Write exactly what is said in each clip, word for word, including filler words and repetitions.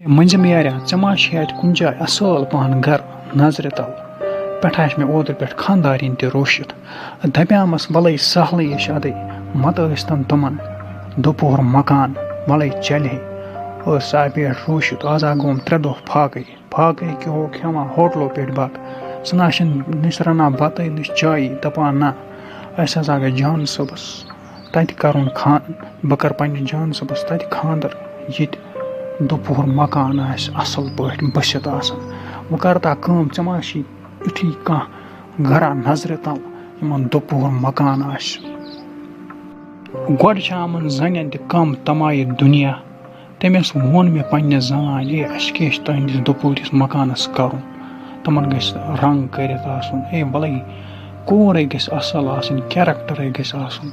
مٔنٛزِم یارا، ژےٚ ما چھے اَتہِ کُنہِ جایہِ اَصٕل پَہَن گَرٕ نظرِ تَل؟ پٮ۪ٹھٕ آسہِ مےٚ اوترٕ پٮ۪ٹھ خانٛدارِنۍ تہِ روٗشِتھ۔ دَپیٛامَس، وَلَے سَہلٕے یہِ چھِ اَدَے، مَتہٕ ٲسۍ تَن تِمَن دُپُہُر مکان، وَلَے چَلہِ ہے۔ ٲس سۄ پٮ۪ٹھ روٗشِتھ، آز ہا گوٚوُم ترٛےٚ دۄہ فاقَے۔ فاقَے کیٛاہ ہو کھٮ۪وان ہوٹلو پٮ۪ٹھ بَتہٕ۔ سُہ نہ چھِنہٕ، نہ چھِ رَنان بَتَے، نہ چھِ چایی، دَپان نہ، اَسہِ ہسا گژھِ جان صٲبَس تَتہِ کَرُن خان-، بہٕ کَرٕ پنٛنِس جان صٲبَس تَتہِ خانٛدَر، ییٚتہِ دُپُہُر مکان آسہِ اَصٕل پٲٹھۍ بٔسِتھ آسان۔ وۄنۍ کَر تا کٲم، ژےٚ ما چھِی یُتھُے کانٛہہ گَرا نظرِ تَل یِمَن دُپُہُر مکان آسہِ؟ گۄڈٕ چھِ یِمَن زَنٮ۪ن تہِ کَم تَمایہِ دُنیا۔ تٔمِس ووٚن مےٚ پنٛنِس زنانہِ، "اے، اَسہِ کیٛاہ چھِ تُہٕنٛدِس دُپُہرِس مکانَس کَرُن؟ تِمَن گژھِ رنٛگ کٔرِتھ آسُن، اے، وَلَے کوٗرے گژھِ اَصٕل آسٕنۍ، کیریکٹَرے گژھِ آسُن،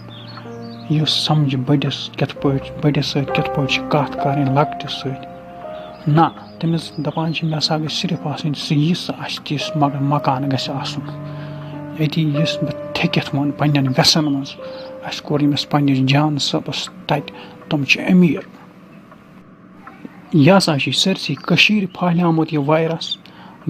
یُس سَمجھِ بٔڑِس کِتھ پٲٹھۍ، بٔڑِس سۭتۍ کِتھ پٲٹھۍ چھِ کَتھ کَرٕنۍ لۄکٹِس سۭتۍ۔" نہ، تٔمِس دَپان چھِ، "مےٚ ہسا گژھِ صرف آسٕنۍ سُہ، یہِ سُہ اَسہِ تِژھ مگر مکان گژھِ آسُن۔" أتی یُس بہٕ تھٔکِتھ ووٚن پنٛنٮ۪ن وٮ۪سَن منٛز، اَسہِ کوٚر ییٚمِس پنٛنِس جان صٲبَس تَتہِ، تِم چھِ أمیٖر۔ یہِ ہسا چھِ سٲرسٕے کٔشیٖرِ پھٔہلیومُت یہِ وایرَس۔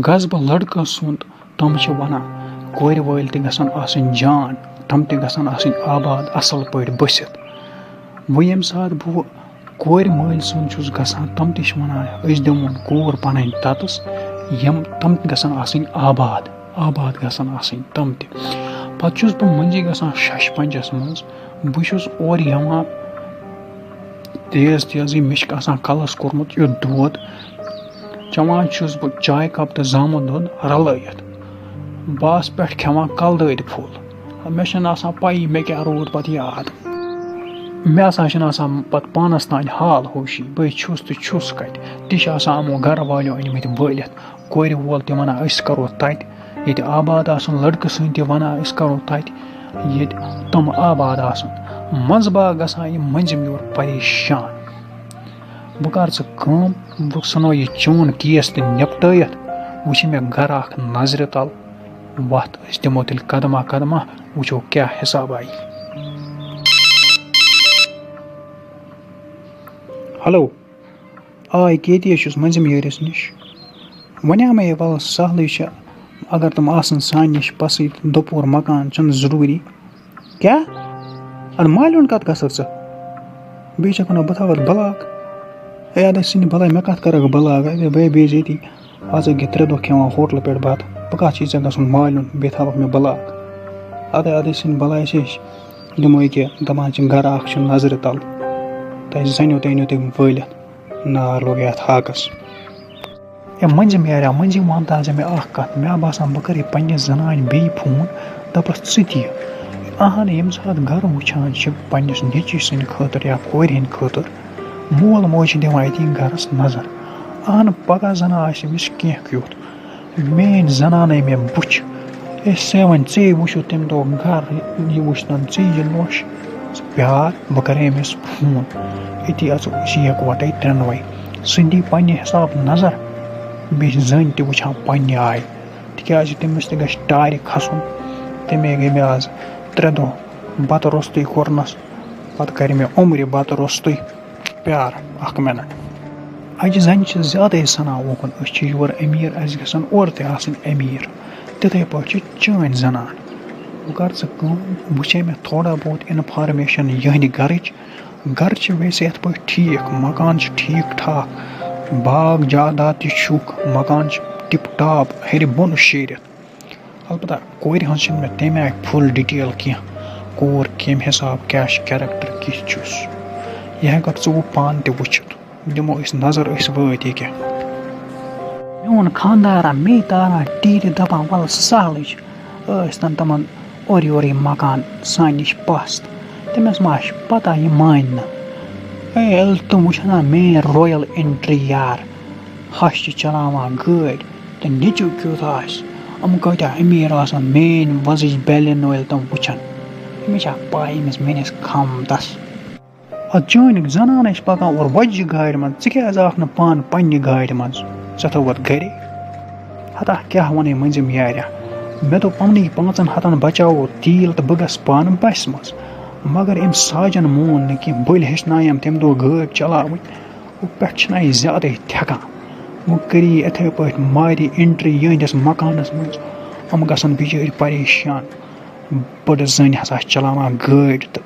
غضبہٕ لٔڑکہٕ سُنٛد، تِم چھِ وَنان، کورِ وٲلۍ تہِ گژھن آسٕنۍ جان، تِم تہِ گژھن آسٕنۍ آباد، اَصٕل پٲٹھۍ بٔسِتھ۔ وۄنۍ ییٚمہِ ساتہٕ بہٕ وۄنۍ کورِ مٲلۍ سُنٛد چھُس گژھان، تِم تہِ چھِ وَنان، "أسۍ دِمون کوٗر پَنٕنۍ تَتَس، یِم تِم تہِ گژھن آسٕنۍ آباد، آباد گژھن آسٕنۍ تِم تہِ۔" پَتہٕ چھُس بہٕ مٔنٛزی گژھان شَش پنٛجَس منٛز، بہٕ چھُس اورٕ یِوان تیز تیزٕے، مےٚ چھُ آسان کَلَس کوٚرمُت یُتھ دود، چٮ۪وان چھُس بہٕ چایہِ کَپ تہٕ زامُت دۄد رَلٲیِتھ۔ بہٕ آسہٕ پٮ۪ٹھ کھٮ۪وان کَلہٕ دٲدۍ پھوٚل۔ مےٚ چھَنہٕ آسان پَیی مےٚ کیٛاہ روٗد پَتہٕ یاد۔ مےٚ ہسا چھِنہٕ آسان پَتہٕ پانَس تام حال ہوشی، بہٕ چھُس تہٕ چھُس کَتہِ۔ تہِ چھِ آسان یِمو گَرٕ والیو أنۍمٕتۍ وٲلِتھ۔ کورِ وول تہِ وَنان، "أسۍ کَرو تَتہِ، ییٚتہِ آباد آسُن"، لٔڑکہٕ سٕنٛدۍ تہِ وَنان، "أسۍ کَرو تَتہِ، ییٚتہِ تِم آباد آسُن۔" منٛزٕ باگ گژھان یِم مٔنٛزِم یور پریشان۔ بہٕ کَرٕ ژٕ کٲم، بہٕ ژھٕنو یہِ چون کیس تہِ نِپٹٲیِتھ۔ وۄنۍ چھِ مےٚ گَرٕ اَکھ نظرِ تَل۔ وَتھ، أسۍ دِمو تیٚلہِ قدمہ قدمہ، وٕچھو کیٛاہ حِسابہ یی۔ ہیلو۔ آ، ییٚکیٛاہ ییٚتی حظ چھُس مٔنٛزِم یٲرِس نِش۔ وَنیٛاو مےٚ یہِ، وَلہٕ سہلٕے چھِ، اگر تِم آسَن سانہِ نِش پَسٕے تہٕ دُپُہُر مکان چھُنہٕ ضروٗری۔ کیٛاہ؟ اَدٕ مالیُن کَتھ گژھکھ ژٕ؟ بیٚیہِ چھَکھ وَنان بہٕ تھاوَتھ بلاک۔ ہے اَدٕ سٕنہِ بلاے، مےٚ کَتھ کَرَکھ بلاک؟ اَدٕ بہٕ بیٚیہِ ییٚتی۔ آز گٔے ترٛےٚ دۄہ کھٮ۪وان ہوٹلہٕ پٮ۪ٹھ بَتہٕ، بہٕ کَتھ چھُے ژےٚ گژھُن مالیُن، بیٚیہِ تھاوَکھ مےٚ بلاک؟ اَدٕ اَدٕ سٕنہِ بلاے چھِ أسۍ دِمو ییٚکیٛاہ دَپان چھِ گَرٕ اَکھ چھُ نظرِ تَل، تۄہہِ زَنیو تہِ أنِو تُہۍ وٲلِتھ۔ نار لوٚگ یَتھ ہاکَس۔ ہے مٔنٛزِم یارا، مٔنٛزِم وَن تہٕ ژٕ مےٚ اَکھ کَتھ۔ مےٚ باسان، بہٕ کَرٕ یہِ پنٛنِس زَنانہِ بیٚیہِ فون، دَپَس، "ژٕ تہِ یہِ۔" اَہَن، ییٚمہِ ساتہٕ گَرٕ وٕچھان چھِ پنٛنِس نیٚچوِس سٕنٛدِ خٲطرٕ یا کورِ ہِنٛدِ خٲطرٕ، مول موج چھِ دِوان أتی گَرَس نظر۔ اَہَن، پَگاہ زَنہٕ آسہِ أمِس کینٛہہ کیُتھ۔ میٛٲنۍ زَنانَے مےٚ بُچھ۔ ہے، سیوَن، ژے وٕچھُتھ تَمہِ دۄہ گَرٕ، یہِ وٕچھتَن ژے یہِ نوٚش۔ ژٕ پیار، بہٕ کَرٕ أمِس فون۔ أتی اَژو أسۍ یِکوَٹَے ترٛٮ۪نوَے۔ سُہ دی پنٛنہِ حِساب نظر، بیٚیہِ چھِ زٔنۍ تہِ وٕچھان پنٛنہِ آیہِ۔ تِکیٛازِ تٔمِس تہِ گژھِ ٹارِ کھَسُن۔ تَمے گٔے مےٚ آز ترٛےٚ دۄہ بَتہٕ روٚستُے کوٚرنَس۔ پَتہٕ کَرِ مےٚ عُمرِ بَتہٕ روٚستُے۔ پیار اَکھ مِنَٹ۔ اَجہِ زَنہِ چھِ زیادَے سَنان اوکُن، أسۍ چھِ یورٕ أمیٖر، اَسہِ گژھن اورٕ تہِ آسٕنۍ أمیٖر۔ تِتھَے پٲٹھۍ چھِ چٲنۍ زَنان۔ وۄنۍ کَر ژٕ کٲم، وٕچھے مےٚ تھوڑا بہت اِنفارمیشَن یِہٕنٛدِ گَرٕچ۔ گَرٕ چھِ ویسے یِتھ پٲٹھۍ ٹھیٖک، مکان چھِ ٹھیٖک ٹھاک، باغ جاداد تہِ چھُکھ، مکان چھِ ٹِپ ٹاپ ہیٚرِ بۄن شیٖرِتھ۔ البتہ کورِ ہٕنٛز چھِنہٕ مےٚ تَمہِ آیہِ فُل ڈِٹیل کینٛہہ، کوٗر کَمہِ حِساب کیٛاہ چھِ، کیریکٹر کِژھ چھُس۔ یہِ ہٮ۪کَکھ ژٕ وۄنۍ پانہٕ تہِ وٕچھِتھ۔ دِمو أسۍ نظر، أسۍ وٲتۍ ییٚکیٛاہ۔ میون خانٛدارا مے تاران ٹیٖرِ، دَپان، "وَلہٕ سہلٕے چھُ، ٲسۍ تَن تِمَن اورٕ یورٕ یہِ مکان سانہِ نِش پَس تہٕ تٔمِس ما چھِ پَتہ یہِ مانہِ نہٕ؟" اے، ییٚلہِ تِم وٕچھَن نا مین رویَل اٮ۪نٹرٛی یار، ہَش چھِ چلاوان گٲڑۍ، تہٕ نیٚچوٗ کیُتھ آسہِ، یِم کۭتیٛاہ أمیٖر آسَن، میٛٲنۍ وۄزٕج بیلینو ییٚلہِ تِم وٕچھَن، أمِس چھا پَے أمِس میٛٲنِس خامتَس؟ اَتھ چٲنۍ زَنان ٲسۍ پَکان اورٕ وۄزجہِ گاڑِ منٛز، ژٕ کیٛازِ آکھ نہٕ پانہٕ پنٛنہِ گاڑِ منٛز؟ ژےٚ تھٲوتھ گَرے؟ ہتا کیٛاہ وَنَے مٔنٛزِم یارا، مےٚ دوٚپ پنٛنی پانٛژَن ہَتَن بَچاوو تیٖل تہٕ بہٕ گژھٕ پانہٕ بَسہِ منٛز، مگر أمۍ ساجَن مون نہٕ کینٛہہ، بٔلۍ ہیٚچھنایم تَمہِ دۄہ گٲڑۍ چلاوٕنۍ۔ پٮ۪ٹھ چھِنہ یہِ زیادَے تھٮ۪کان۔ وۄنۍ کٔری یہِ یِتھَے پٲٹھۍ مارِ اٮ۪نٹری یِہٕنٛدِس مکانَس منٛز۔ یِم گژھن بِچٲرۍ پریشان۔ بٔڑٕ زٔنۍ ہسا چھِ چلاوان گٲڑۍ تہٕ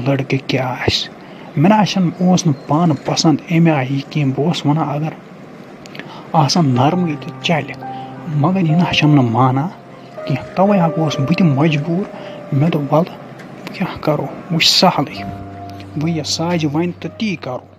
لڑکہٕ کیٛاہ آسہِ۔ مےٚ نہ چھَنہٕ، اوس نہٕ پانہٕ پسنٛد اَمہِ آیہِ یہِ کینٛہہ۔ بہٕ اوسُس وَنان اگر آسان نرمٕے تہٕ چلہِ، مگر یہِ نہ چھَم نہٕ مانان کینٛہہ۔ تَوَے ہا گوس بہٕ تہِ مجبوٗر۔ مےٚ دوٚپ وَلہٕ کیٛاہ کَرو، وۄنۍ چھُ سہلٕے، وۄنۍ یہِ ساجہِ وَنہِ تہٕ تی کَرو۔